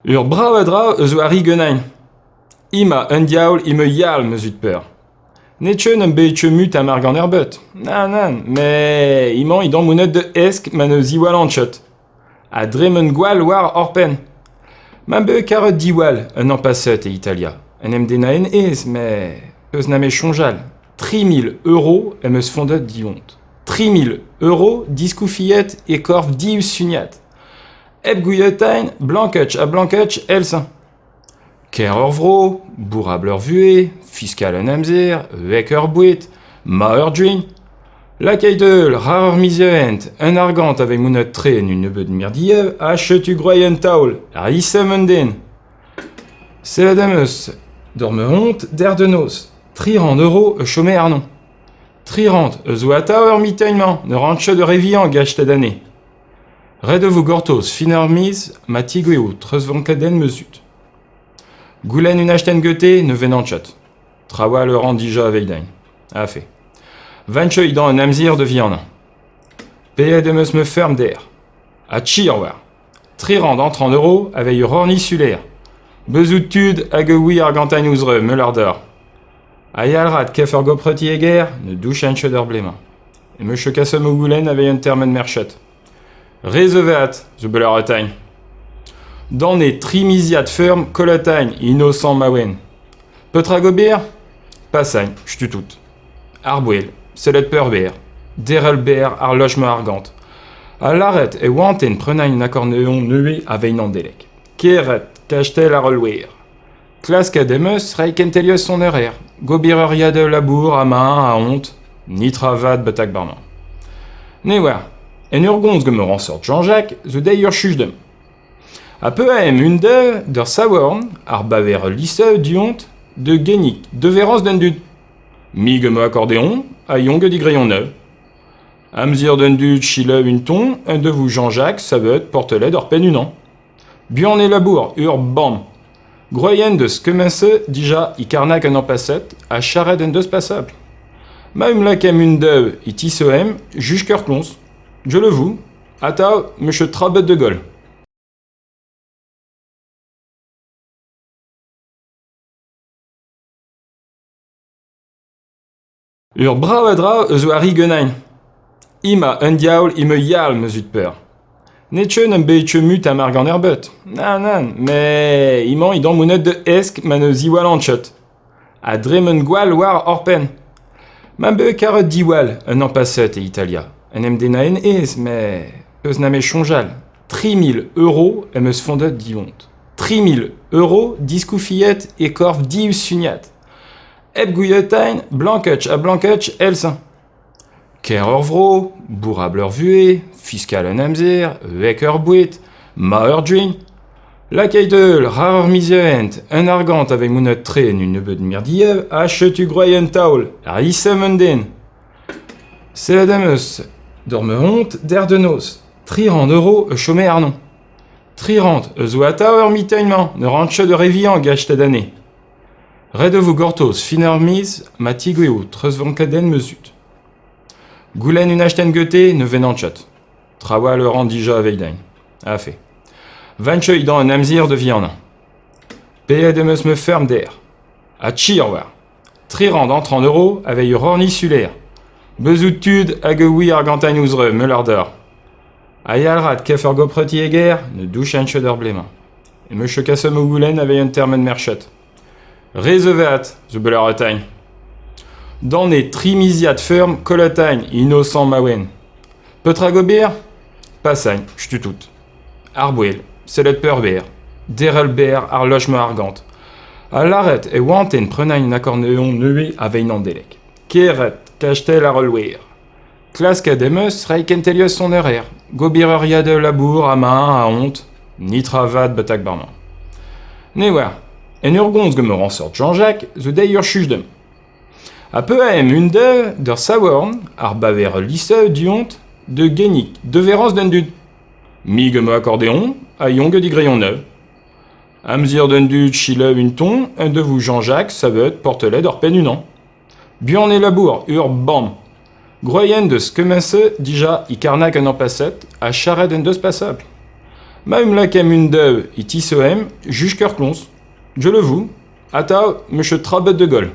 Ur brav a dra eus war Igenain. Ema un diaoul ema yal ma zud-peur. N'eo ket un bet mut ha mar gant ar beut. Nann, nann, met emañ e damm da esk ma ne ziwallan ket. Ha dremen gwall war hor penn. Ma 'm karet diwall un ampaset e Italia. En em dennañ en aes, met peus na me soñjal. 3000 euro em eus fondet du-hont. 3000 euro diskoufiet e korf div suniad. Hep gouiet Blanketch ha Blanketch èl-se. Ker ur vro, bourrabl ur vuhez, fiskal un amzer, vek ur boued, ma ur drin. Lakait heul, rar ur miz-hent, un argant aveit monet tre en un nebeud mirdieù ha setu gwraet un taol, risem un den. Sellet em eus, d'ur ma-hont dec'h da noz, 300 euro e chome àrnon. 300 eus zo atav ur mitin-mañ, ne ran ket ur re vihan gachtet anezhe. Ret e vo gortoz fin ar miz ma tegouezho treuzvankadenn ma zud. Goulenn un astenn gete ne vennan ket. Trawalc'h a ran dija aveidin. Afe. Vancheuit an amzer da vihanañ. Paeet em eus ma feurm dec'h. Ha tchir war. Tri rand 30 euro aveit ur hornisulaer. Bezout tud hag a oui ar gantain ouzh re, meuler deoc'h. Ha yalc'had kef ur gopreti-eger ne douchen ket ur blez-mañ. Em eus kaset ma goulenn aveit un termen merchet. Re zeuveat zo bet lâret Dan eo tri miziad feurm Colotagn, Innocent Maouen. Petra gober? Passañ, setu tout. Ar bouel, sellet peurver, derc'hel berr ar loj-mañ argant. Ha lâret e oant en prenañ un akordeon nevez aveit an Deleg. Keret, kastell ar Loer. Klasket em eus reiñ kentelioù sonerezh, gober ur yad labour amañ ahont, netra vat betek bremañ. Ne oar, en ur gomz gant ma rañsort Jean-Jacques zo dezhi ur chuch deomp. Ha peuaemp un-daou d'ur saouarn, ar baver ul lise du-hont, da gennig deverañs d'an dud. Me gant ma akordeon ha Young digreion nev. Amzer d'an dud selaou un ton, un devoù Jean-Jacques savet portelet ur penn unan. Buan e labour, ur bam. Gwraet en deus kement-se dija e Karnag an an paset ha charret en deus pasabl. Ma em lakaemp un-daou e tisoemp jusk ur kloñs. Je le voue, atav 'm eus trabet da goll. Ur brav a dra eus war Igenain. Ema un diaoul ema yal ma zud-peur. N'eo ket un bet mut ha mar gant ar beut. Nann, nann, met emañ e damm da esk ma ne ziwallan ket. Ha dremen gwall war hor penn. Ma 'm beus karet diwall un ampaset e Italia. En em dennañ en aes, met peus na me soñjal. 3000 euro em eus fondet du-hont. 3000 euro diskoufiet e korf div suniad. Hep gouiet Blanketch ha Blanketch èl-se. Ker ur vro, bourrabl ur vuhez, fiskal un amzer, vek ur boued, ma ur drin. Lakait heul, rar ur miz-hent, un argant aveit monet tre en un nebeud mirdieù ha setu gwraet un taol, risem un den. Sellet em eus, d'ur ma-hont dec'h da noz, 300 euro e chome àrnon. 300 eus zo atav ur mitin-mañ, ne ran ket ur re vihan gachtet anezhe. Ret e vo gortoz fin ar miz ma tegouezho treuzvankadenn ma zud. Goulenn un astenn gete ne vennan ket. Trawalc'h a ran dija aveidin. Afe. Vancheuit an amzer da vihanañ. Paeet em eus ma feurm dec'h. Ha tchir war. 300 an euro aveit ur hornisulaer. Bezout tud hag a oui ar gantain ouzh re, meuler deoc'h. Ha yalc'had kef ur gopreti-eger ne douchen ket ur blez-mañ. Em eus kaset ma goulenn aveit un termen merchet. Re zeuveat zo bet lâret Dan eo tri miziad feurm Colotagn, Innocent Maouen. Petra gober? Passañ, setu tout. Ar bouel, sellet peurver, derc'hel berr ar loj-mañ argant. Ha lâret e oant en prenañ un akordeon nevez aveit an Deleg. Keret, kastell ar Loer. Klasket em eus reiñ kentelioù sonerezh, gober ur yad labour amañ ahont, netra vat betek bremañ. Ne oar, en ur gomz gant ma rañsort Jean-Jacques zo dezhi ur chuch deomp. Ha peuaemp un-daou d'ur saouarn, ar baver ul lise du-hont, da gennig deverañs d'an dud. Me gant ma akordeon ha Young digreion nev. Amzer d'an dud selaou un ton, un devoù Jean-Jacques savet portelet ur penn unan. Buan e labour, ur bam. Gwraet en deus kement-se dija e Karnag an an paset ha charret en deus pasabl. Ma 'm lakaemp un daou e tisoemp jusk ur kloñs. Je le voue. Atav 'meus ket tra ebet da goll.